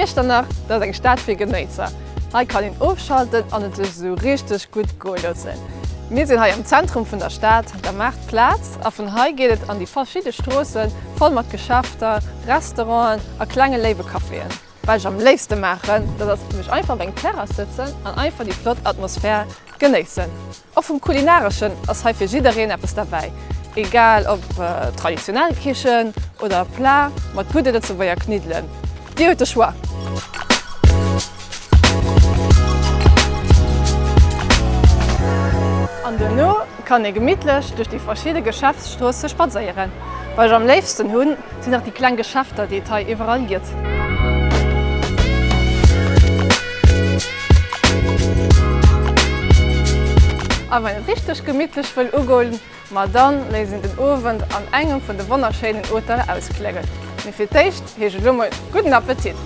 Iechternach, dat ass eng Stad fir Genéisser. Hei kann een ofschalten an et sech esou richteg gutt goe loossen. Mir sinn hei am Zentrum vun der Stad, der Maartplaz, a vun hei geet et an déi verschidde Stroosse voll mat Geschäfter, Restauranten a klenge léiwe Caféen. Wat ech am léifste maachen, dat ass mech einfach op eng Terrass sëtzen an einfach déi flott Atmosphär genéissen. Och vum Kulinareschen ass hei fir jiddereen eppes derbäi, egal ob traditionell Kichen oder Plat mat gudde Lëtzebuerger Kniddelen. Dir hutt de Choix! An duerno kann ee gemittlech duerch déi verschidde Geschäftsstroosse spadséieren. Wat ech am léifsten hunn, sinn nach déi kleng Geschäfter, déi et hei iwwerall gëtt. A wann et richteg gemittlech wëll ugoen, ma dann léisst een den Owend an engem vun de wonnerschéinen Hoteller auskléngen. Mee fir d'éischt heescht et elo mol gudden Appetit!